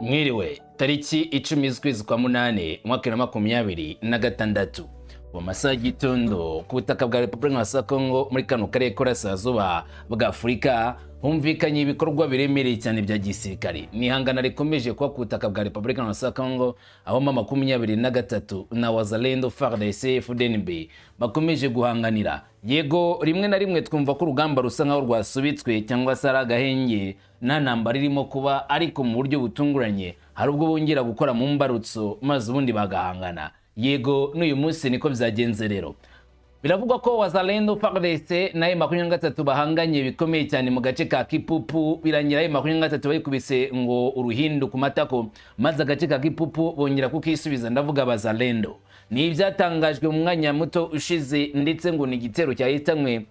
Mwiriwe. Tariki 10 z'ukwezi kwa munani, umwaka 2026, mu masaha y'igitondo, ku butaka bwa Repubulika ya Kongo, muri kano karere k'Uburasirazuba bwa Afurika, humvikanye ibikorwa biremereye cyane bya gisirikare. Ni ihangana rikomeje kuba ku butaka bwa Repubulika ya Kongo, aho M23 na Wazalendo, FARDC, FDNB bakomeje guhanganira. Yego, rimwe na rimwe twumva ko urugamba rusa nkaho rwasubitswe cyangwa se ari agahenge, nta ntambara irimo kuba, ariko mu buryo butunguranye hari ubwo bongera gukora mu mbarutso maze ubundi bagahangana. Yego, n'uyu munsi niko byagenze. Rero biravugwa ko Wazalendo, FARDC na M23 bahanganye bikomeye cyane mu gace ka Kipupu. Birangira M23 bayikubise ngo uruhindu ku matako, maze agace ka Kipupu bongera kukisubiza, ndavuga Wazalendo. Ni ibyatangajwe mu mwanya muto ushize, ndetse ngo ni igitero cyahitanywe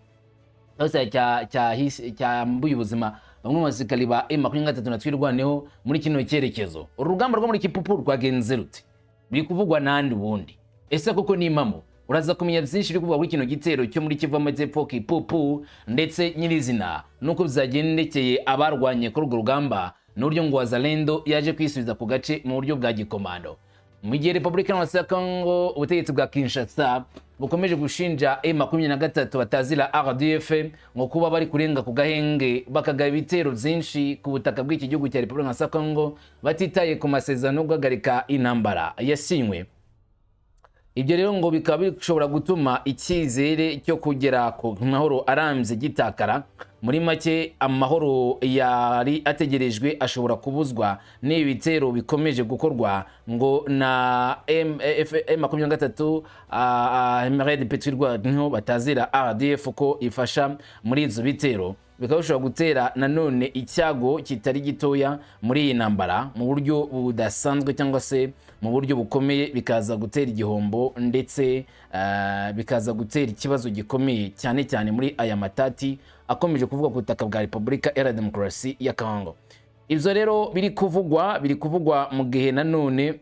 cyambuye ubuzima bamwe mu basirikari ba M23 na Twirwaneho muri kino cyerekezo. Uru rugamba rwo muri Kipupu rwagenze rute? Biri kuvugwa n'andi ubundi? Ese koko ni impamo? Uraza kumenya byinshi biri kuvugwa kuri kino gitero cyo muri Kivu Amajyepfo, Kipupu, ndetse nyirizina nuko byagendekeye abarwanye kuri urwo rugamba, n'uburyo ngo Wazalendo yaje kwisubiza ku gace mu buryo bwa gikomando. Mu gihe Repubulika ya Kongo, ubutegetsi bwa Kinshasa bukomeje gushinja M23 batazira RDF ngo kuba bari kurenga ku gahenge, bakagaba ibitero byinshi ku butaka bw'iki gihugu cya Repubulika ya Kongo, batitaye ku masezerano yo guhagarika intambara yasinywe. Ibyo rero ngo bikaba bishobora gutuma icyizere cyo kugera ku mahoro arambye gitakara. Muri make, amahoro yari ategerejwe ashobora kubuzwa n'ibi bitero bikomeje gukorwa ngo na M23, MRDP Twirwaneho batazira RDF ko ifasha muri izo bitero, bikaba bishobora gutera nanone icyago kitari gitoya muri iyi ntambara mu buryo budasanzwe cyangwa se mu buryo bukomeye, bikaza gutera igihombo ndetse bikaza gutera ikibazo gikomeye cyane cyane muri aya matati akomeje kuvuga ku butaka bwa Repubulika Iharanira Demokarasi ya Congo. Ibyo rero biri kuvugwa mu gihe nanone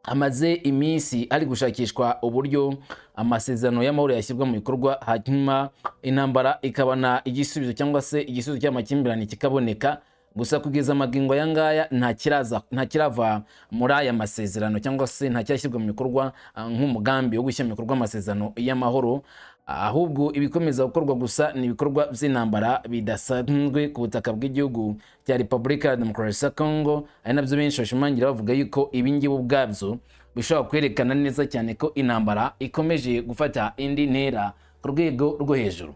hamaze iminsi hari gushakishwa uburyo amasezerano y'amahoro yashyirwa mu bikorwa, hanyuma intambara ikabona igisubizo cyangwa se igisubizo cy'amakimbirane kikaboneka. Gusa kugeza amagingo aya ngaya nta kiraza, nta kirava muri aya masezerano cyangwa se nta kirashyirwa mu bikorwa nk'umugambi wo gushyira mu bikorwa amasezerano y'amahoro. Ahubwo ibikomeza gukorwa gusa ni ibikorwa by'intambara bidasanzwe ku butaka bw'igihugu cya Repubulika ya Demokarasi ya Congo, ari nabyo benshi bashimangira bavuga yuko ibi ngibi ubwabyo bishobora kwerekana neza cyane ko intambara ikomeje gufata indi ntera ku rwego rwo hejuru.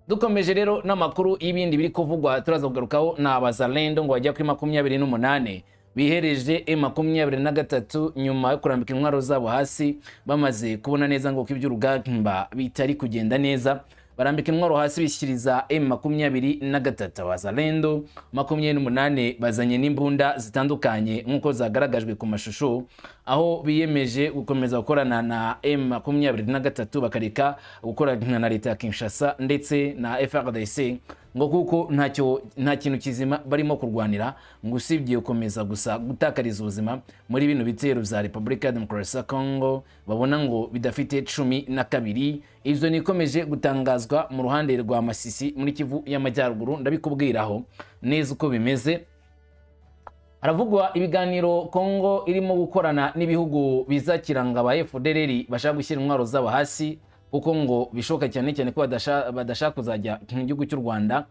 Dukomeje rero n'amakuru y'ibindi biri kuvugwa turaza kugarukaho, ni Abazalendo ngo bajya kuri 28 bihereje M23 nyuma yo kurambika intwaro zabo hasi, bamaze kubona neza ngo ko iby'urugamba bitari kugenda neza. Barambika intwaro hasi, bishyikiriza M23. Abazalendo 28 bazanye n'imbunda zitandukanye nk'uko zagaragajwe ku mashusho, aho biyemeje gukomeza gukorana na M23, bakareka gukorana na leta ya Kinshasa ndetse na FARDC, ngo kuko ntacyo, nta kintu kizima barimo kurwanira, ngo usibye gukomeza gusa gutakariza ubuzima muri bino bitero bya Repubulika ya Demokarasi ya Congo babona ngo bidafite 12. Ibyo nikomeje gutangazwa mu ruhande rwa Masisi muri Kivu y'Amajyaruguru, ndabikubwiraho neza uko bimeze. Haravugwa ibiganiro Kongo irimo gukorana n'ibihugu bizakiranga aba FDLR bashaka gushyira intwaro zabo hasi, kuko ngo bishoboka cyane cyane ko badashaka kuzajya mu gihugu cy'u Rwanda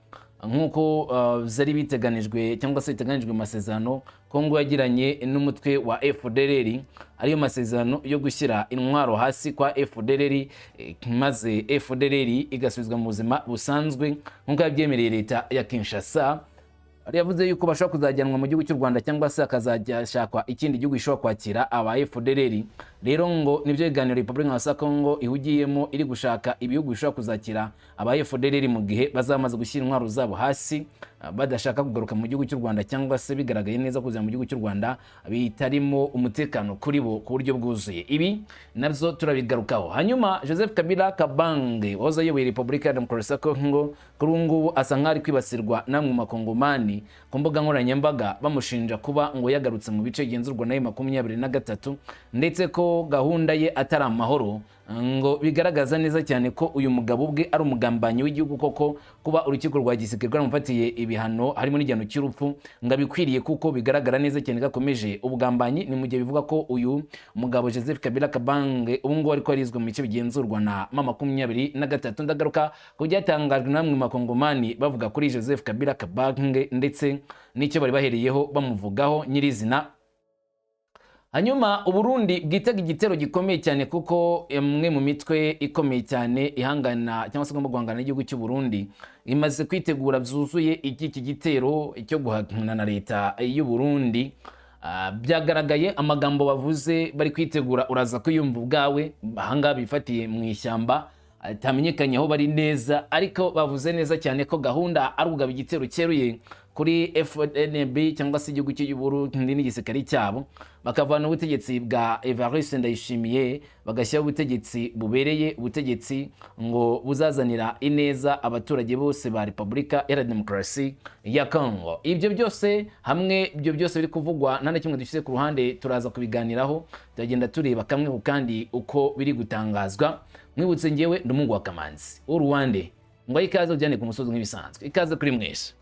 nk'uko byari biteganijwe cyangwa se biteganijwe mu masezerano Kongo yagiranye n'umutwe wa FDLR, ariyo masezerano yo gushyira intwaro hasi kwa FDLR, maze FDLR igasubizwa mu buzima busanzwe nk'uko yabyemereye leta ya Kinshasa. Yari yavuze yuko bashobora kuzajyanwa mu gihugu cy'u Rwanda cyangwa se hakazajya shakwa ikindi gihugu gishobora kwakira aba FDLR. Rero ngo nibyo biganiro Repubulika ya Congo ihugiyemo, iri gushaka ibihugu bishobora kuzakira aba FDLR mu gihe bazamaze gushyira intwaro zabo hasi, badashaka kugaruka mu gihugu cy'u Rwanda cyangwa se bigaragaye neza kuza mu gihugu cy'u Rwanda bitarimo umutekano kuri bo ku buryo bwuzuye. Ibi nabyo turabigarukaho. Hanyuma Joseph Kabila Kabange wahoze ayoboye Repubulika ya Demokarasi ya Congo, kuri ubu ngubu asa nk'aho ari kwibasirwa n'amwe mu makongomani ku mbuga nkoranyambaga, bamushinja kuba ngo yagarutse mu bice bigenzurwa na 23, ndetse ko gahunda ye atari amahoro. Ngo bigaragaza neza cyane ko uyu mugabo ubwe ari umugambanyi w'igihugu koko, kuba urukiko rwa gisirikare rwaramufatiye ibihano. ibihano harimo n'igihano cy'urupfu ngo abikwiriye, kuko bigaragara neza cyane gakomeje ubugambanyi. Ni mu gihe bivuga ko uyu mugabo Joseph Kabila Kabange ubu ngubu ariko arizwe mu bice bigenzurwa na M23. Ndagaruka ku byatangajwe na bamwe mu bakongomani bavuga kuri Joseph Kabila Kabange ndetse n'icyo bari bahereyeho bamuvugaho nyirizina. Hanyuma Uburundi bwitega igitero gikomeye cyane, kuko imwe mu mitwe ikomeye cyane ihangana cyangwa se igomba guhangana n'igihugu cy'u Burundi imaze kwitegura byuzuye iki gitero cyo guhangana na leta y'u Burundi. Byagaragaye amagambo bavuze bari kwitegura, uraza kuyumva ubwawe. Ahangaha bifatiye mu ishyamba atamenyekanye aho bari neza, ariko bavuze neza cyane ko gahunda ari ukugaba igitero cyeruye kuri FNB cyangwa se igihugu cy'u Burundi n'igisirikare cyabo, bakavana ubutegetsi bwa Evariste Ndayishimiye, bagashyiraho ubutegetsi bubereye, ubutegetsi ngo buzazanira ineza abaturage bose ba Repubulika Iharanira Demokarasi ya Congo. Ibyo byose hamwe, ibyo byose biri kuvugwa, nta na kimwe dushyize ku ruhande, turaza kubiganiraho, turagenda tureba kamwe ku kandi uko biri gutangazwa. Mwibutse, ngewe ndi umuhungu wa Kamanzi w'Uruwande, ngo ikaze ujyane ku musozi nk'ibisanzwe, ikaze kuri mwese.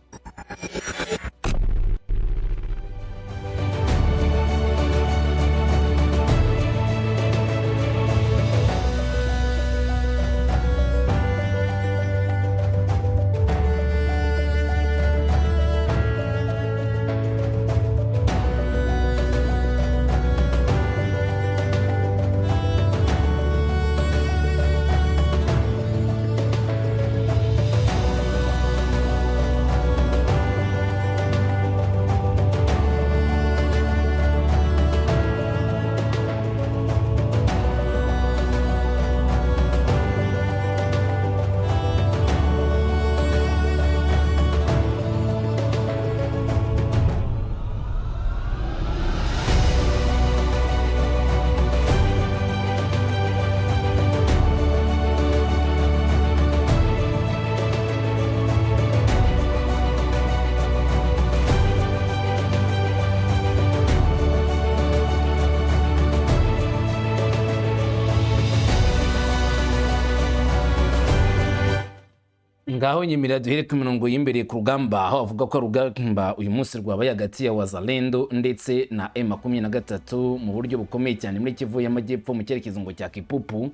Ngaho nyemerera duhere ku mirongo y'imbere ku rugamba, aho avuga ko rugamba uyu munsi rwabaye hagati ya Wazalendo ndetse na M23 mu buryo bukomeye cyane muri Kivu y'Amajyepfo mu cyerekezo ngo cya Kipupu.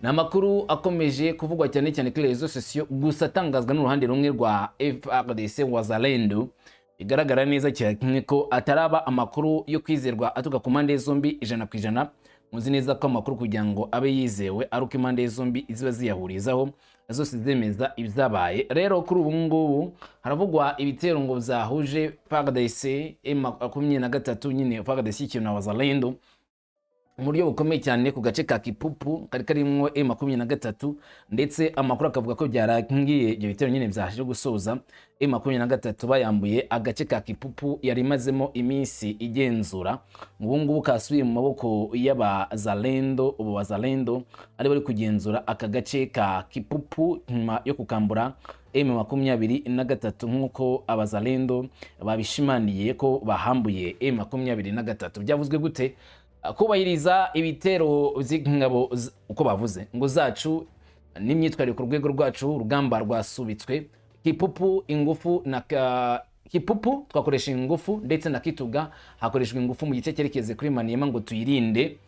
Ni amakuru akomeje kuvugwa cyane cyane kuri réseaux sociaux, gusa atangazwa n'uruhande rumwe rwa FARDC Wazalendo. Bigaragara neza cyane ko ataraba amakuru yo kwizerwa aturuka ku mpande zombi 100%. Muzi neza ko amakuru kugira ngo abe yizewe ari uko impande zombi ziba ziyahurizaho zose zemeza ibyabaye. Rero kuri ubu ngubu haravugwa ibitero ngo byahuje FARDC M23 nyine FARDC ikintu na Wazalendo mu buryo bukomeye cyane ku gace ka Kipupu kari karimo M23, ndetse amakuru akavuga ko byarangiye ibyo bitero nyine byaje gusoza M23 bayambuye agace ka Kipupu yari imazemo iminsi igenzura. Ubu ngubu kasubiye mu maboko y'abazalendo, ubu bazalendo ari bari kugenzura aka gace ka Kipupu nyuma yo kukambura M23, nk'uko abazalendo babishimaniye ko bahambuye M23. Byavuzwe gute? Kubahiriza ibitero by'ingabo uko bavuze ngo zacu n'imyitwarire ku rwego rwacu, urugamba rwasubitswe Kipupu ingufu na Kipupu twakoresha ingufu, ndetse na Kituga hakoreshwa ingufu mu gice cyerekeze kuri Maniema ngo tuyirinde.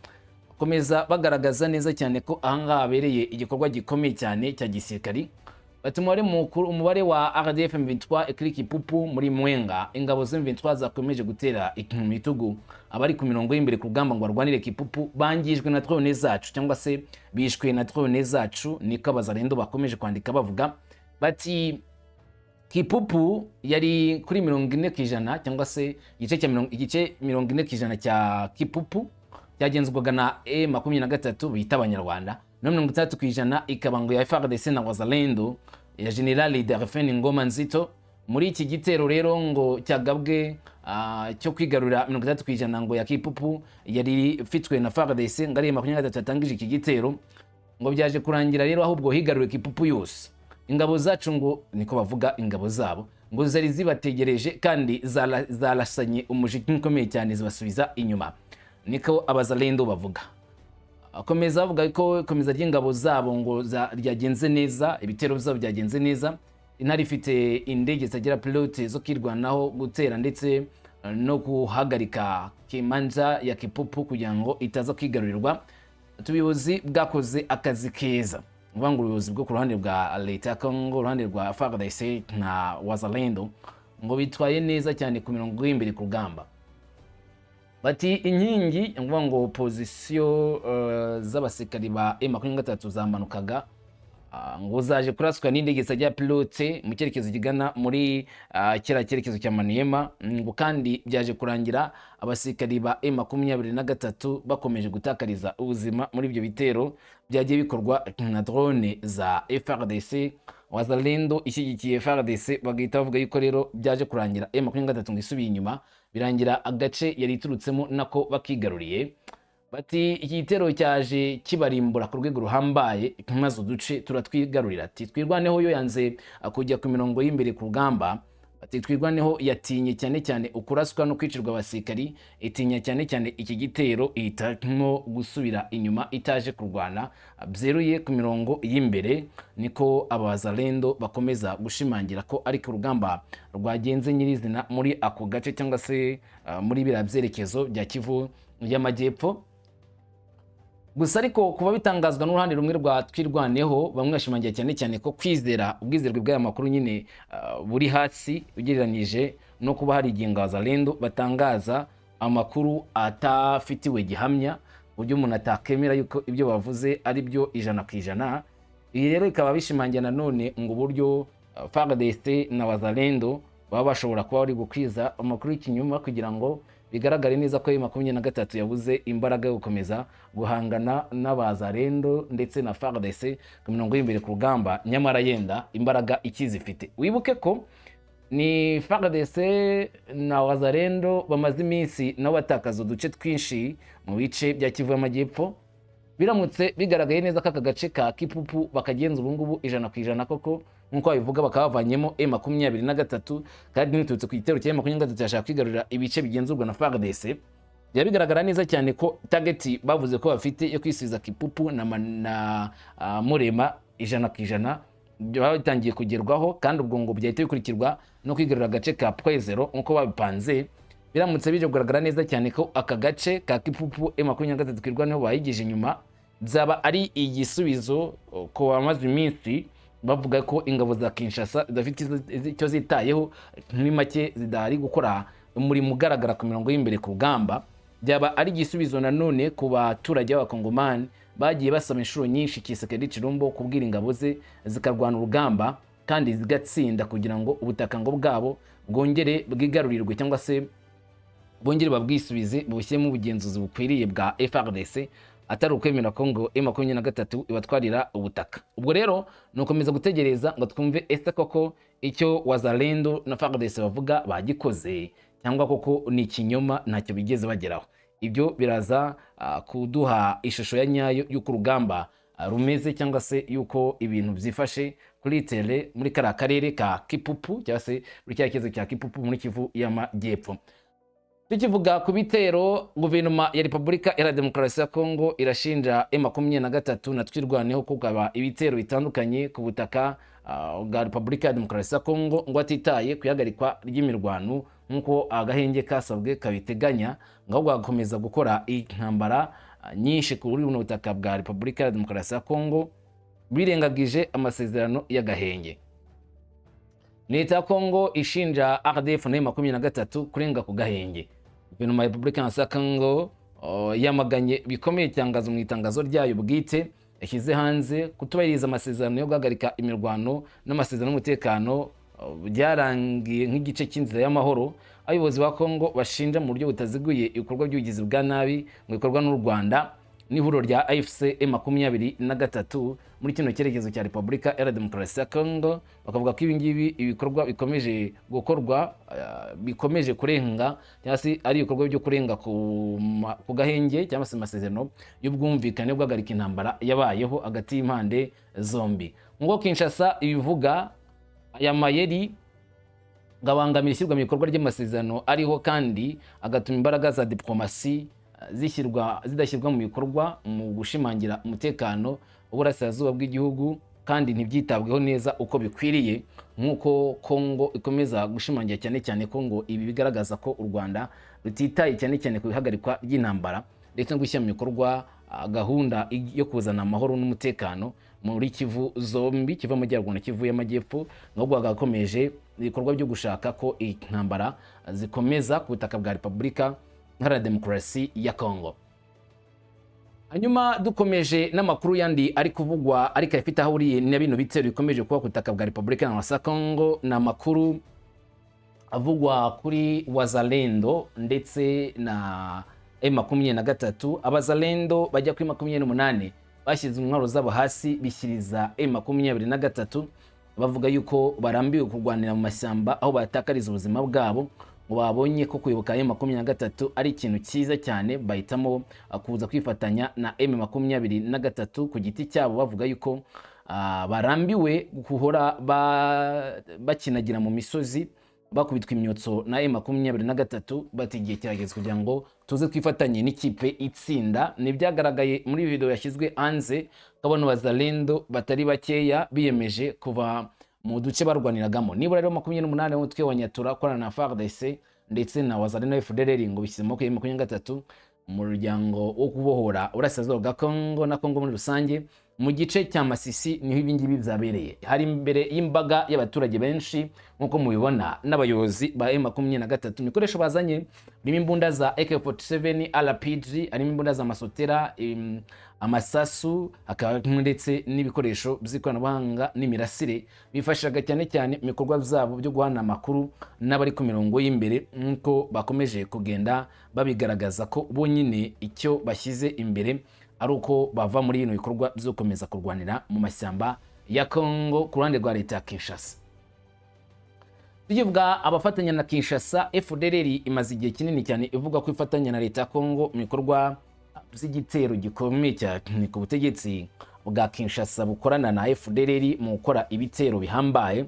Komeza bagaragaza neza cyane ko ahangaha habereye igikorwa gikomeye cyane cya gisirikari. Bati umubare mukuru, umubare wa RDF M23 kuri Kipupu muri Mwenga, ingabo za M23 zakomeje gutera mu bitugu abari ku mirongo y'imbere ku rugamba ngo barwanire Kipupu, bangijwe na drone zacu cyangwa se bishwe na drone zacu, niko abazalendo bakomeje kwandika bavuga. Bati Kipupu yari kuri 40% cyangwa se igice cya igice 40% cya Kipupu cyagenzurwaga na M23 bita Abanyarwanda, no 60% ikaba ngo ya FARDC na Wazalendo ya General Delphin Ngoma Nzito. Muri iki gitero rero ngo cyagabwe cyo kwigarurira 60% ngo ya Kipupu yari ifitwe na FARDC, ngo ari 23 yatangije iki gitero, ngo byaje kurangira rero ahubwo higaruriwe Kipupu yose. Ingabo zacu ngo niko bavuga, ingabo zabo ngo zari zibategereje kandi zarasanye umujinya ukomeye cyane zibasubiza inyuma, niko abazalendo bavuga. Akomeza avuga ko ikomeza ry'ingabo zabo ngo ryagenze neza, ibitero byabo byagenze neza. Intare ifite indege zitagira pilote zo kwirwanaho, gutera ndetse no guhagarika Kimanja ya Kipupu kugira ngo itaza kwigarurirwa. Ubuyobozi bwakoze akazi keza. Uvuga ngo ubuyobozi bwo ku ruhande rwa leta ya Congo, uruhande rwa FARDC na Wazalendo, ngo bitwaye neza cyane ku mirongo y'imbere ku rugamba. Bati inkingi, nguvuga ngo position z'abasirikari ba M23 zamanukaga, ngo zaje kuraswa n'indege zitagira pilote mu cyerekezo kigana muri kiriya cyerekezo cya Maniema, ngo kandi byaje kurangira abasirikari ba M23 bakomeje gutakariza ubuzima muri ibyo bitero byagiye bikorwa na drone za FARDC. Wazalendo ishyigikiye FARDC bagahita bavuga yuko rero byaje kurangira M23 ngo isubiye inyuma, birangira agace yari iturutsemo nako bakigaruriye. Bati iki gitero cyaje kibarimbura ku rwego ruhambaye, maze uduce turatwigarurira. Ati Twirwaneho yo yanze kujya ku mirongo y'imbere ku rugamba. Ati Twirwaneho yatinye cyane cyane ukuraswa no kwicirwa abasirikari, itinya cyane cyane iki gitero, ihitamo gusubira inyuma itaje kurwana byeruye ku mirongo y'imbere. Niko Abazalendo bakomeza gushimangira ko ariko urugamba rwagenze nyirizina muri ako gace, cyangwa se muri biriya byerekezo bya Kivu y'Amajyepfo. Gusa ariko kuba bitangazwa n'uruhande rumwe rwa Twirwaneho, bamwe bashimangira cyane cyane ko kwizera ubwizerwe bw'aya makuru nyine buri hasi, ugereranyije no kuba hari igihe Wazalendo batangaza amakuru atafitiwe gihamya, ku buryo umuntu atakemera yuko ibyo bavuze ari byo 100%. Ibi rero bikaba bishimangira nanone ngo uburyo FARDC na Wazalendo baba bashobora kuba bari gukwiza amakuru y'ikinyoma kugira ngo bigaragare neza ko M23 yabuze imbaraga yo gukomeza guhangana n'Abazalendo ndetse na FARDC ku mirongo y'imbere ku rugamba, nyamara yenda imbaraga ikizifite. Wibuke ko ni FARDC na Wazalendo bamaze iminsi nabo batakaza uduce twinshi mu bice bya Kivu y'Amajyepfo. Biramutse bigaragaye neza ko aka gace ka Kipupu bakagenza ubu ngubu 100% koko nk'uko babivuga, bakaba bavanyemo M23, kandi ntiturutse ku gitero cya M23 yashaka kwigarurira ibice bigenzurwa na FARDC, byaba bigaragara neza cyane ko target bavuze ko bafite yo kwisubiza Kipupu na Murema 100% byaba bitangiye kugerwaho, kandi ubwo ngo byahita bikurikirwa no kwigarurira agace ka Point Zéro nk'uko babipanze. Biramutse bije kugaragara neza cyane ko aka gace ka Kipupu M23 Twirwaneho bayigije inyuma, byaba ari igisubizo ko bamaze iminsi bavuga ko ingabo za Kinshasa zidafite icyo zitayeho, muri make zidahari gukora umurimo ugaragara ku mirongo y'imbere ku rugamba. Byaba ari igisubizo nanone ku baturage b'Abakongomani bagiye basaba inshuro nyinshi Tshisekedi Tshilombo kubwira ingabo ze zikarwana urugamba kandi zigatsinda, kugira ngo ubutaka ngo bwabo bwongere bwigarurirwe, cyangwa se bongere babwisubize, bubushyiremo ubugenzuzi bukwiriye bwa FARDC, atari ukwemera ko ngo M23 ibatwarira ubutaka. Ubwo rero ni ukomeza gutegereza ngo twumve ese koko icyo Wazalendo na FARDC bavuga bagikoze, cyangwa koko ni ikinyoma, ntacyo bigeze bageraho. Ibyo biraza kuduha ishusho ya nyayo y'uko urugamba rumeze, cyangwa se y'uko ibintu byifashe kuri terrain muri kariya karere ka Kipupu, cyangwa se muri kiriya kibazo cya Kipupu muri Kivu y'Amajyepfo. Tukivuga ku bitero, guverinoma ya Repubulika Iharanira Demokarasi ya Kongo irashinja M23 na Twirwaneho kugaba ibitero bitandukanye ku butaka bwa Repubulika ya Demokarasi ya Kongo, ngo atitaye ku ihagarikwa ry'imirwano nk'uko agahenge kasabwe kabiteganya, ngo ahubwo bagakomeza gukora intambara nyinshi kuri buno butaka bwa Repubulika ya Demokarasi ya Kongo, birengagije amasezerano y'agahenge. Leta ya Kongo ishinja RDF na 23 kurenga ku gahenge. Guverinoma ya Repubulika ya Kongo yamaganye bikomeye itangazo mu itangazo ryayo bwite yashyize hanze kutubahiriza amasezerano yo guhagarika imirwano n'amasezerano y'umutekano byarangiye nk'igice cy'inzira y'amahoro. Abayobozi ba Kongo bashinja mu buryo butaziguye ibikorwa by'ubugizi bwa nabi ngo bikorwa n'u Rwanda n'ihuriro rya AFC M23 muri kino cyerekezo cya Repubulika Iharanira Demokarasi ya Kongo, bakavuga ko ibi ngibi ibikorwa bikomeje gukorwa bikomeje kurenga, cyangwa se ari ibikorwa byo kurenga ku gahenge cyangwa se amasezerano y'ubwumvikane bwo guhagarika intambara yabayeho hagati y'impande zombi. Nk'uko Kinshasa ibivuga, aya mayeri ngabangamira ishyirwa mu bikorwa ry'amasezerano ariho, kandi agatuma imbaraga za diplomasi zidashyirwa mu bikorwa mu gushimangira umutekano w'uburasirazuba bw'igihugu, kandi ntibyitabweho neza uko bikwiriye, nk'uko Nk'uko Kongo ikomeza gushimangira cyane cyane ko ngo ibi bigaragaza ko u Rwanda rutitaye cyane cyane ku ihagarikwa ry'intambara ndetse no gushyira mu bikorwa gahunda yo kuzana amahoro n'umutekano muri Kivu zombi, Kivu Amajyaruguru na Kivu y'Amajyepfo, ahubwo hagakomeje ibikorwa byo gushaka ko intambara zikomeza ku butaka bwa Repubulika Iharanira Demokarasi ya Kongo. Hanyuma dukomeje n'amakuru yandi ari kuvugwa ariko afite aho ahuriye na bino bitero bikomeje kuba ku butaka bwa Repubulika Iharanira Kongo, ni amakuru avugwa kuri Wazalendo ndetse na M23. Abazalendo bajya kuri 28 bashyize intwaro zabo hasi, bishyiriza M23, bavuga yuko barambiwe kurwanira mu mashyamba aho batakariza ubuzima bwabo, ngo babonye ko kwibuka M23 ari ikintu cyiza cyane, bahitamo kuza kwifatanya na M23 ku giti cyabo, bavuga yuko barambiwe guhora bakinagira mu misozi bakubitwa imyotso na M23, bati igihe kirageze kugira ngo tuze twifatanye n'ikipe itsinda. Ni ibyagaragaye muri video yashyizwe hanze ko abantu Bazalendo batari bakeya biyemeje kuva mu duce barwaniragamo. Nibura rero 28 w'umutwe wa Nyatura ukorana na FARDC ndetse na Wazalendo, FDLR, ngo bishyize mu maboko ya 23, umuryango wo kubohora Uburasirazuba bwa Kongo na Kongo muri rusange. Mu gice cya Masisi niho ibi ngibi byabereye, hari imbere y'imbaga y'abaturage benshi nk'uko mubibona n'abayobozi ba M23. Ibikoresho bazanye birimo imbunda za AK47, RPG, harimo imbunda za masotera, amasasu, hakaba ndetse n'ibikoresho by'ikoranabuhanga n'imirasire bifashaga cyane cyane mu bikorwa byabo byo guhana amakuru n'abari ku mirongo y'imbere, nk'uko bakomeje kugenda babigaragaza ko bonyine icyo bashyize imbere ari uko bava muri bino bikorwa byo gukomeza kurwanira mu mashyamba ya Congo ku ruhande rwa leta ya Kinshasa. Tukivuga abafatanya na Kinshasa, FDLR imaze igihe kinini cyane ivuga ko ifatanya na leta ya Congo mu bikorwa by'igitero gikomeye cyane ku butegetsi bwa Kinshasa bukorana na FDLR mu gukora ibitero bihambaye.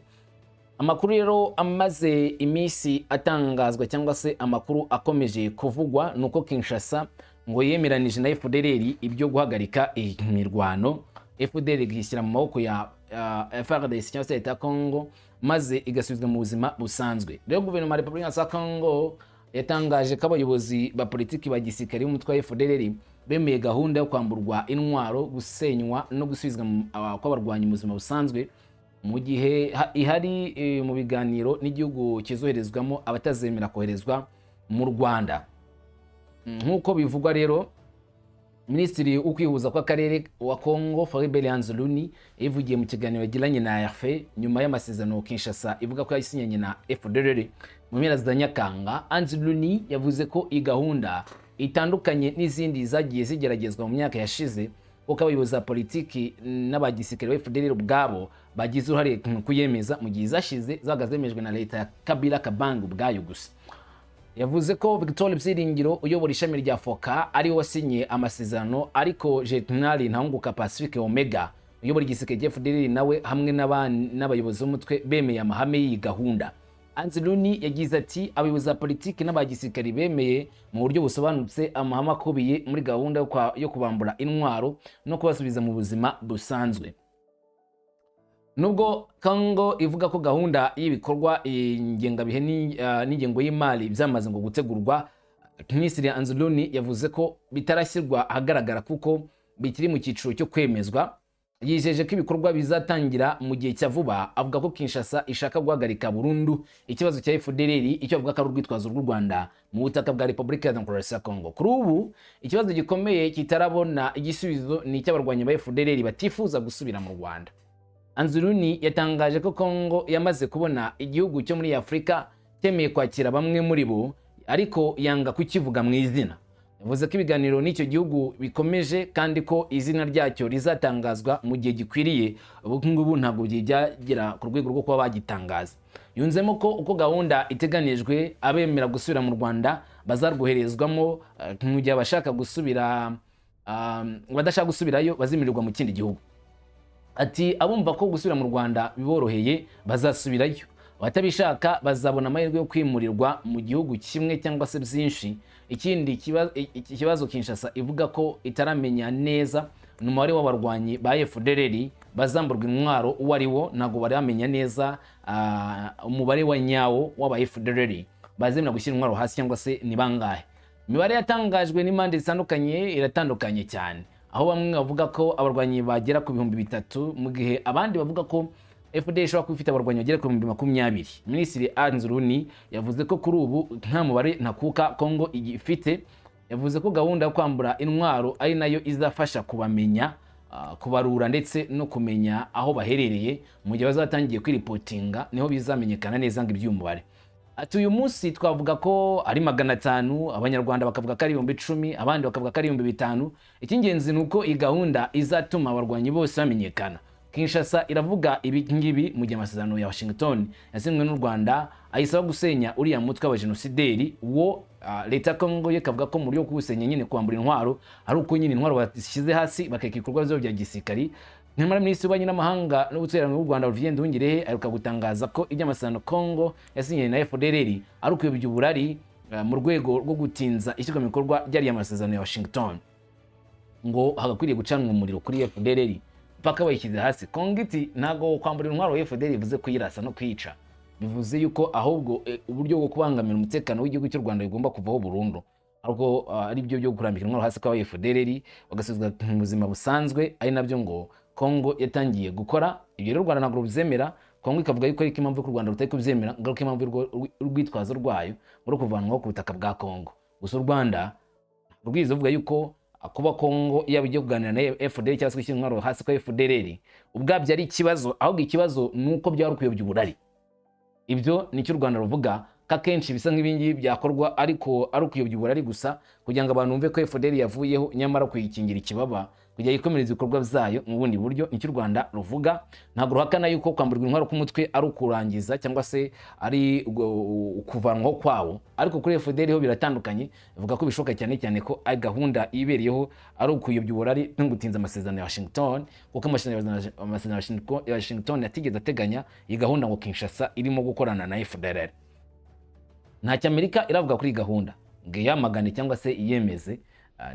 Amakuru rero amaze iminsi atangazwa cyangwa se amakuru akomeje kuvugwa ni uko Kinshasa ngo yemeranije na FDLR ibyo guhagarika imirwano, FDLR igishyira mu maboko ya FARDC cyangwa se leta ya Congo, maze igasubizwa mu buzima busanzwe. Rero guverinoma ya Repubulika ya Congo yatangaje ko abayobozi ba politiki ba gisirikare b'umutwe wa FDLR bemeye gahunda yo kwamburwa intwaro, gusenywa no gusubizwa kw'abarwanyi mu buzima busanzwe, mu gihe ihari mu biganiro n'igihugu kizoherezwamo abatazemera koherezwa mu Rwanda. Nk'uko bivugwa rero, Minisitiri w'ukwihuza kw'akarere wa Congo, Floribert Anzuluni, yivugiye mu kiganiro yagiranye na RFI nyuma y'amasezerano Kinshasa ivuga ko yasinyanye na FDLR mu mpera za Nyakanga. Anzuluni yavuze ko iyi gahunda itandukanye n'izindi zagiye zigeragezwa mu myaka yashize, kuko abayobozi ba politiki n'abagisirikare ba FDLR ubwabo bagize uruhare mu kuyemeza, mu gihe izashize zabaga zemejwe na leta ya Kabila Kabange ubwayo gusa. Yavuze ko Victor Byiringiro uyobora ishami rya FOCA ariwe wasinye amasezerano, ariko General Ntahunguka Pacifique Omega uyobora igisirikare cya FDLR nawe hamwe n'abayobozi b'umutwe bemeye amahame y'iyi gahunda. Anzuluni yagize ati: "Abayobozi ba politiki n'abagisirikari bemeye mu buryo busobanutse amahame akubiye muri gahunda yo kubambura intwaro no kubasubiza mu buzima busanzwe." Nubwo Congo ivuga ko gahunda y'ibikorwa, ingengabihe n'ingengo y'imari byamaze ngo gutegurwa, Minisitiri Anzuluni yavuze ko bitarashyirwa ahagaragara kuko bikiri mu cyiciro cyo kwemezwa. Yijeje ko ibikorwa bizatangira mu gihe cya vuba, avuga ko Kinshasa ishaka guhagarika burundu ikibazo cya FDLR, icyo avuga ko ari urwitwazo rw'u Rwanda mu butaka bwa Repubulika ya Demokarasi ya Congo. Kuri ubu ikibazo gikomeye kitarabona igisubizo ni icy'abarwanyi ba FDLR batifuza gusubira mu Rwanda. Anzuluni yatangaje ko Congo yamaze kubona igihugu cyo muri Afurika cyemeye kwakira bamwe muri bo, ariko yanga kukivuga mu izina. Yavuze ko ibiganiro n'icyo gihugu bikomeje kandi ko izina ryacyo rizatangazwa mu gihe gikwiriye. Ubu ngubu ntabwo byagera ku rwego rwo kuba bagitangaza. Yunzemo ko uko gahunda iteganijwe, abemera gusubira mu Rwanda bazarwoherezwamo, mu gihe abashaka gusubira abadashaka gusubirayo bazimirirwa mu kindi gihugu. Ati: "Abumva ko gusubira mu Rwanda biboroheye bazasubirayo, abatabishaka bazabona amahirwe yo kwimurirwa mu gihugu kimwe cyangwa se byinshi." Ikindi kibazo Kinshasa ivuga ko itaramenya neza ni Ni umubare w'abarwanyi ba FDLR bazamburwa intwaro uwo ari wo. Ntabwo baramenya neza umubare wa nyawo w'aba FDLR bazemera gushyira intwaro hasi cyangwa se ni bangahe. Imibare yatangajwe n'impande zitandukanye iratandukanye cyane, aho bamwe bavuga ko abarwanyi bagera ku 3000, mu gihe abandi bavuga ko FDL ishobora kuba ifite abarwanyi bagera ku 20,000. Minisitiri Anzuruni yavuze ko kuri ubu nta mubare ntakuka Kongo ifite. Yavuze ko gahunda yo kwambura intwaro ari nayo izafasha kubamenya, kubarura ndetse no kumenya aho baherereye. Mu gihe bazatangiye kwiripotinga niho bizamenyekana neza ngo iby'uyu mubare. Ati: "Uyu munsi twavuga ko ari 500, Abanyarwanda bakavuga ko ari 10,000, abandi bakavuga ko ari 5000. Icy'ingenzi ni uko iyi gahunda izatuma abarwanyi bose bamenyekana." Kinshasa iravuga ibi ngibi mu gihe amasezerano ya Washington yasinywe n'u Rwanda ayisaba gusenya uriya mutwe w'abajenosideri wo. Leta ya Kongo yo ikavuga ko mu buryo bwo kuwusenya nyine, kwambura intwaro, ari uko nyine intwaro bazishyize hasi bakareka ibikorwa byabo bya gisirikari. Nyamara Minisitiri w'Ububanyi n'Amahanga n'Ubutwererane bw'u Rwanda, Olivier Nduhungirehe, aheruka gutangaza ko iby'amasezerano Kongo yasinye na FDLR ari ukuyobya uburari mu rwego rwo gutinza ishyirwa mu bikorwa ry'ariya masezerano ya Washington, ngo hagakwiriye gucanwa umuriro kuri FDLR paka bayishyize hasi. Kongo iti ntabwo kwambura intwaro FDLR bivuze kuyirasa no kuyica, bivuze yuko ahubwo uburyo bwo kubangamira umutekano w'igihugu cy'u Rwanda bigomba kuvaho burundu, ahubwo ari byo byo kurambika intwaro hasi kwa FDLR bagasubizwa mu buzima busanzwe, ari nabyo ngo Kongo yatangiye gukora. Ibyo rero u Rwanda ntabwo rubyemera. Kongo ikavuga yuko ariko impamvu ko u Rwanda rutari kubyemera, ngaruka impamvu urwitwazo rwayo ngo kuvanwaho ku butaka bwa Kongo. Gusa u Rwanda rwize ruvuga yuko kuba Kongo yaba igiye kuganira na FDLR cyangwa se gushyira intwaro hasi kwa FDLR ubwabyo ari ikibazo, ahubwo ikibazo ni uko byaba ari ukuyobya uburari. Ibyo nicyo u Rwanda ruvuga, ko akenshi bisa nk'ibingibi byakorwa ariko ari ukuyobya uburari gusa, kugira ngo abantu bumve ko FDLR yavuyeho, nyamara kuyikingira ikibaba kugira yikomereze ibikorwa byayo mu bundi buryo. Nicyo u Rwanda ruvuga. Ntabwo ruhakana yuko kwamburwa intwaro k'umutwe ari ukurangiza cyangwa se ari ukuvanwaho kwawo, ariko kuri FDLR ho biratandukanye. Bivuga ko bishoboka cyane cyane ko ari gahunda ibereyeho ari ukuyobya uburari no gutinza amasezerano ya Washington, kuko amasezerano ya Washington atigeze ateganya iyi gahunda ngo Kinshasa irimo gukorana na FDLR. Ntacyo Amerika iravuga kuri iyi gahunda ngo iyamagane cyangwa se iyemeze.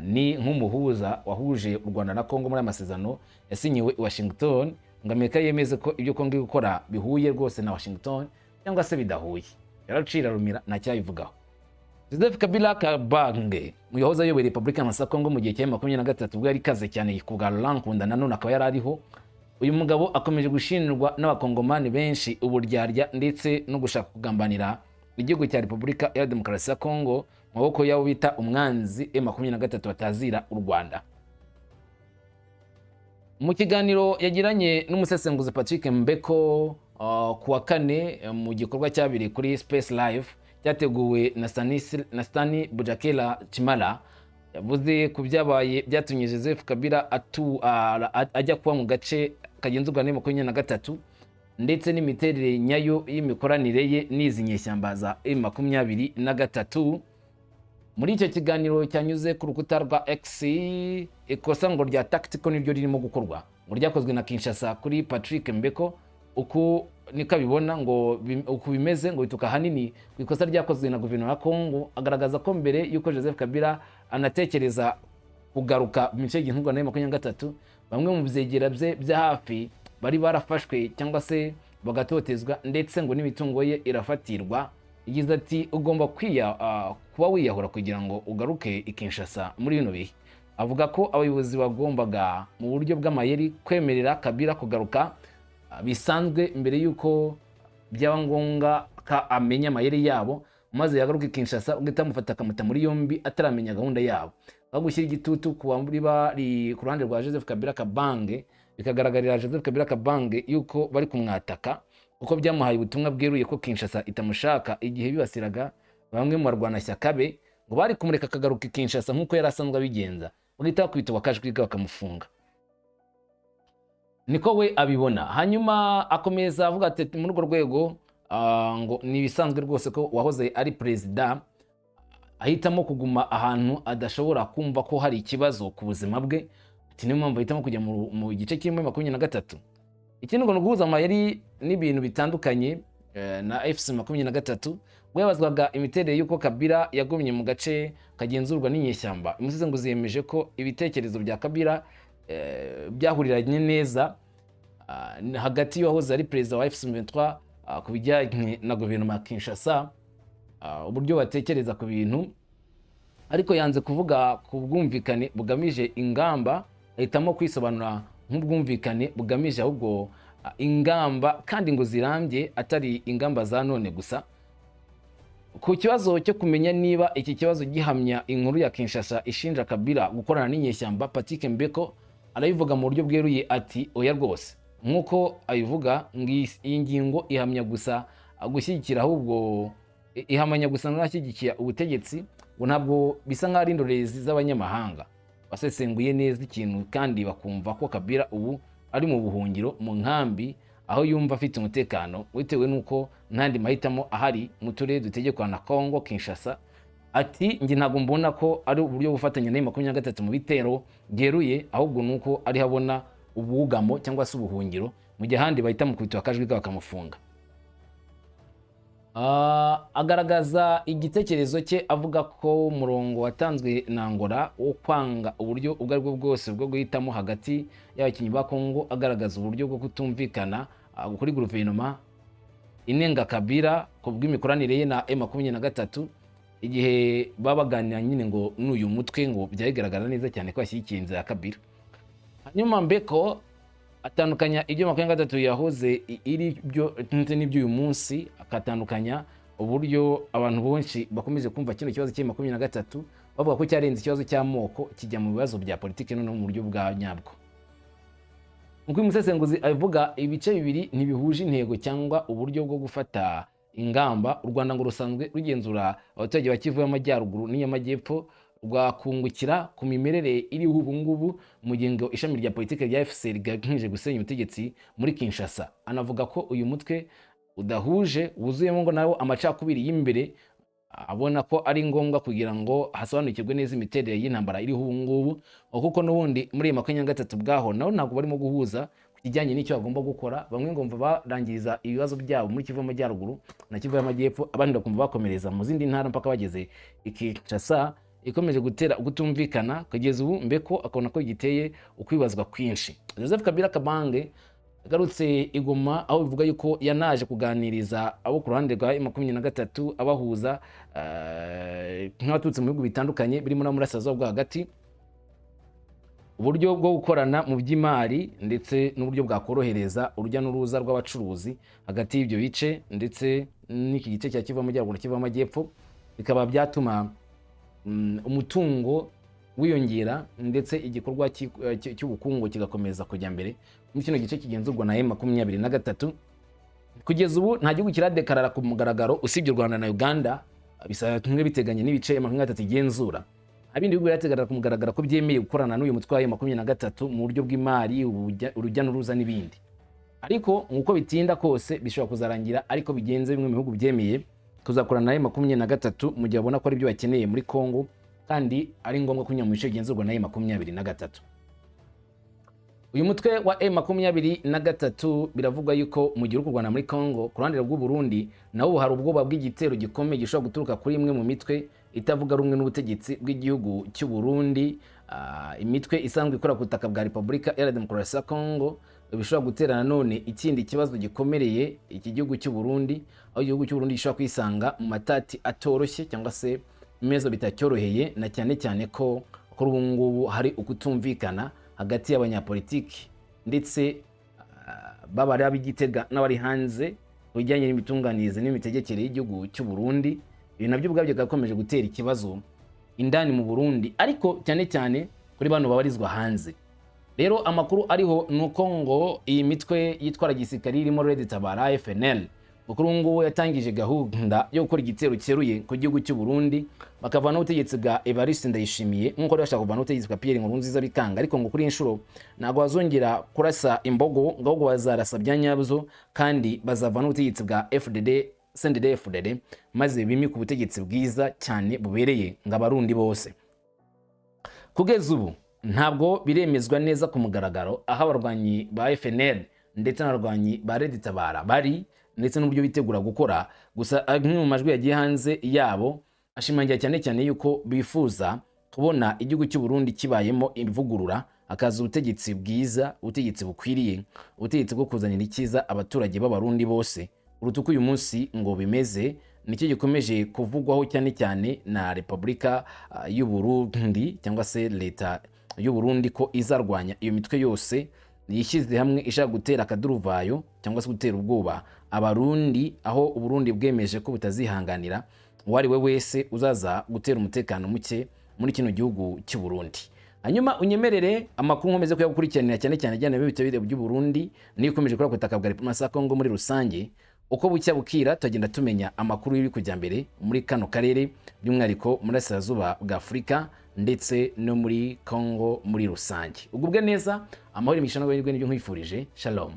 Ni nk'umuhuza wahuje u Rwanda na Kongo muri aya masezerano yasinyiwe i Washington, ngo Amerika yemeze ko ibyo Kongo iri gukora bihuye rwose na Washington cyangwa se bidahuye. Yaracira rumira, ntacyabivugaho. Joseph Kabila Kabange yahoze ayoboye Repubulika ya Kongo mu gihe cya 23, ubwo yari ikaze cyane ku bwa Laurent Nkunda, nanone akaba yari ariho. Uyu mugabo akomeje gushinjwa n'Abakongomani benshi uburyarya ndetse no gushaka kugambanira igihugu cya Repubulika ya Demokarasi ya Kongo mu maboko y'abo bita umwanzi M23 batazira u Rwanda. Mu kiganiro yagiranye n'umusesenguzi Patrick Mbeko ku wa kane, mu gikorwa cyabereye kuri Space Live cyateguwe na Stani Bujakera Chimala, yavuze ku byabaye byatumye Joseph Kabila ajya kuba mu gace kagenzurwa na 23, ndetse n'imiterere nyayo y'imikoranire ye n'izi nyeshyamba za M23. Muri icyo kiganiro cyanyuze ku rukuta rwa X, ikosa ngo rya tactical niryo ririmo gukorwa, ngo ryakozwe na Kinshasa. Kuri Patrick Mbeko, uku niko abibona, ngo uku bimeze ngo bituruka ahanini ku ikosa ryakozwe na guverinoma ya Kongo. Agaragaza ko mbere y'uko Joseph Kabila anatekereza kugaruka mu bice by'igihugu na 23, bamwe mu byegera bye bya hafi bari barafashwe cyangwa se bagatotezwa, ndetse ngo n'imitungo ye irafatirwa. Yagize ati: "Ugomba kuba wiyahura kugira ngo ugaruke i Kinshasa muri bino bihe." Avuga ko abayobozi bagombaga mu buryo bw'amayeri kwemerera Kabila kugaruka bisanzwe mbere y'uko byaba ngombwa ko amenya amayeri yabo, maze yagaruka i Kinshasa ugahita bamufata akamuta muri yombi ataramenya gahunda yabo, aho gushyira igitutu ku bari bari ku ruhande rwa Joseph Kabila Kabange, bikagaragarira Joseph Kabila Kabange yuko bari kumwataka, kuko byamuhaye ubutumwa bweruye ko Kinshasa itamushaka. Igihe bibasiraga bamwe mu barwanashyaka be, ngo bari kumureka akagaruka i Kinshasa nk'uko yari asanzwe abigenza, bagahita bakubita wakajwiga bakamufunga. Niko we abibona. Hanyuma akomeza avuga ati muri urwo rwego ngo ni ibisanzwe rwose ko uwahoze ari perezida ahitamo kuguma ahantu adashobora kumva ko hari ikibazo ku buzima bwe. Ati niyo mpamvu ahitamo kujya mu gice kirimo 23. Ikindi ngo ni uguhuza amayeri n'ibintu bitandukanye na AFC 23. Ubwo yabazwaga imiterere y'uko Kabila yagumye mu gace kagenzurwa n'inyeshyamba, umusesenguzi yemeje ko ibitekerezo bya Kabila byahuriranye neza hagati y'uwahoze ari perezida wa AFC M23 ku bijyanye na guverinoma ya Kinshasa, uburyo batekereza ku bintu. Ariko yanze kuvuga ku bwumvikane bugamije ingamba, ahitamo kwisobanura nk'ubwumvikane bugamije ahubwo ingamba kandi ngo zirambye, atari ingamba za none gusa. Ku kibazo cyo kumenya niba iki kibazo gihamya inkuru ya Kinshasa ishinja Kabila gukorana n'inyeshyamba, Patrick Mbeko arabivuga mu buryo bweruye ati: "Oya rwose." Nk'uko abivuga, ngo iyi ngingo ihamya gusa gushyigikira, ahubwo ihamanya gusa n'abashyigikiye ubutegetsi, ngo ntabwo bisa nk'aho ari indorerezi z'abanyamahanga basesenguye neza ikintu kandi bakumva ko Kabila ubu ari mu buhungiro mu nkambi, aho yumva afite umutekano bitewe n'uko ntandi mahitamo ahari mu turere dutegekwa na Congo Kinshasa. Ati: "Njye ntabwo mbona ko ari uburyo bufatanya na 23 mu bitero byeruye, ahubwo ni uko ariho abona ubwugamo cyangwa se ubuhungiro, mu gihe ahandi bahita mukubita akajwi bakamufunga." Agaragaza igitekerezo cye avuga ko umurongo watanzwe na Angola wo kwanga uburyo ubwo aribwo bwose bwo guhitamo hagati y'abakinnyi ba Congo, agaragaza uburyo bwo kutumvikana kuri guverinoma inenga Kabila ku bw'imikoranire ye na M23 igihe baba baganira nyine ngo n'uyu mutwe, ngo byagaragara neza cyane ko bashyigikiye inzira ya Kabila. Hanyuma Mbeko atandukanya ibyo 23 yahoze iri byo ndetse n'iby'uyu munsi, akatandukanya uburyo abantu benshi bakomeje kumva kino kibazo cya 23, bavuga ko cyarenze ikibazo cy'amoko kijya mu bibazo bya politiki noneho mu buryo bwa nyabwo. Nk'uko uyu musesenguzi abivuga, ibice bibiri ntibihuje intego cyangwa uburyo bwo gufata ingamba. U Rwanda ngo rusanzwe rugenzura abaturage ba Kivu y'Amajyaruguru n'iy'Amajyepfo, rwakungukira ku mimerere iriho ubu ngubu, mu gihe ngo ishami rya politiki rya AFC rigamije gusenya ubutegetsi muri Kinshasa. Anavuga ko uyu mutwe udahuje, wuzuyemo ngo nawo amacakubiri y'imbere, abona ko ari ngombwa kugira ngo hasobanukirwe neza imiterere y'intambara iriho ubu ngubu, kuko n'ubundi muri iyi 23 bwaho nabo ntabwo barimo guhuza ku kijyanye n'icyo bagomba gukora. Bamwe ngo barangiriza ibibazo byabo muri Kivu y'Amajyaruguru na Kivu y'Amajyepfo, abandi bakumva bakomereza mu zindi ntara mpaka bageze i Kinshasa, ikomeje gutera kutumvikana kugeza ubu. Mbeko akabona ko giteye ukwibazwa kwinshi. Joseph Kabila Kabange agarutse i Goma, aho bivuga yuko yanaje kuganiriza abo ku ruhande rwa 23, abahuza nk'abaturutse mu bihugu bitandukanye birimo no Burasirazuba bwo Hagati, uburyo bwo gukorana mu by'imari ndetse n'uburyo bwakorohereza urujya n'uruza rw'abacuruzi hagati y'ibyo bice ndetse n'iki gice cya Kivu Amajyaruguru na Kivu Amajyepfo, bikaba byatuma umutungo wiyongera ndetse igikorwa cy'ubukungu kigakomeza kujya mbere muri kino gice kigenzurwa na M23. Kugeza ubu nta gihugu kiradekarara ku mugaragaro usibye u Rwanda na Uganda, bisa tumwe biteganye n'ibice 23 igenzura. Nta bindi bihugu birategarara ku mugaragaro ko byemeye gukorana n'uyu mutwe wa 23 mu buryo bw'imari, urujya n'uruza n'ibindi. Ariko nk'uko bitinda kose bishobora kuzarangira ariko bigenze, bimwe mu bihugu byemeye kuzakorana na 23 mu gihe babona ko ari byo bakeneye muri Congo kandi ari ngombwa kunyura mu bice bigenzurwa na 23. Uyu mutwe wa M23 biravugwa yuko mu gihe uri kurwana muri Congo, ku ruhande rw'u Burundi nawo hari ubwoba bw'igitero gikomeye gishobora guturuka kuri imwe mu mitwe itavuga rumwe n'ubutegetsi bw'igihugu cy'u Burundi, imitwe isanzwe ikora ku butaka bwa Repubulika Iharanira Demokarasi ya Congo, bishobora gutera nanone ikindi kibazo gikomereye iki gihugu cy'u Burundi, aho igihugu cy'u Burundi gishobora kwisanga mu matati atoroshye cyangwa se ibibazo bitacyoroheye, na cyane cyane ko kuri ubu ngubu hari ukutumvikana hagati y'abanyapolitiki ndetse baba ari ab'Igitega n'abari hanze ku bijyanye n'imitunganirize n'imitegekere y'igihugu cy'u Burundi. Ibi nabyo ubwabyo byakomeje gutera ikibazo indani mu Burundi, ariko cyane cyane kuri bano babarizwa hanze. Rero amakuru ariho ni uko ngo iyi mitwe yitwara gisirikari irimo Red Tabara, FNL, kuri ubu ngubu yatangije gahunda yo gukora igitero cyeruye ku gihugu cy'u Burundi, bakavana ubutegetsi bwa Evariste Ndayishimiye, nk'uko bari bashaka kuvana ubutegetsi bwa Pierre Nkurunziza bikanga. Ariko ngo kuri iyi nshuro ntabwo bazongera kurasa imbogo, ngo ahubwo bazarasa bya nyabyo kandi bazavana ubutegetsi bwa FDD CNDD FDD, maze bimike ubutegetsi bwiza cyane bubereye ngo Abarundi bose. Kugeza ubu ntabwo biremezwa neza ku mugaragaro aho abarwanyi ba FNL ndetse n'abarwanyi ba Red Tabara bari ndetse n'uburyo bitegura gukora. Gusa amwe mu majwi yagiye hanze yabo ashimangira cyane cyane yuko bifuza kubona igihugu cy'u Burundi kibayemo ivugurura. hakaza ubutegetsi bwiza, ubutegetsi bukwiriye, ubutegetsi bwo kuzanira icyiza abaturage b'Abarundi bose uruta uko uyu munsi ngo bimeze. Nicyo gikomeje kuvugwaho cyane cyane na Repubulika y'u Burundi cyangwa se leta y'u Burundi, ko izarwanya iyo mitwe yose yishyize hamwe ishaka gutera akaduruvayo cyangwa se gutera ubwoba Abarundi, aho Uburundi bwemeje ko butazihanganira uwo ari we wese uzaza gutera umutekano muke muri kino gihugu cy'u Burundi. Hanyuma unyemerere amakuru nkomeze kuyagukurikiranira, cyane cyane ajyana n'ibitabire by'u Burundi niyo ikomeje kuri butaka bwa Repubulika ya Kongo muri rusange. Uko bucya bukira tugenda tumenya amakuru y'ibiri kujya mbere muri kano karere, by'umwihariko muri Burasirazuba bwa Afurika ndetse no muri Kongo muri rusange. Ugubwe neza, amahoro, imigisha n'amahirwe nibyo nkwifurije. Shalom.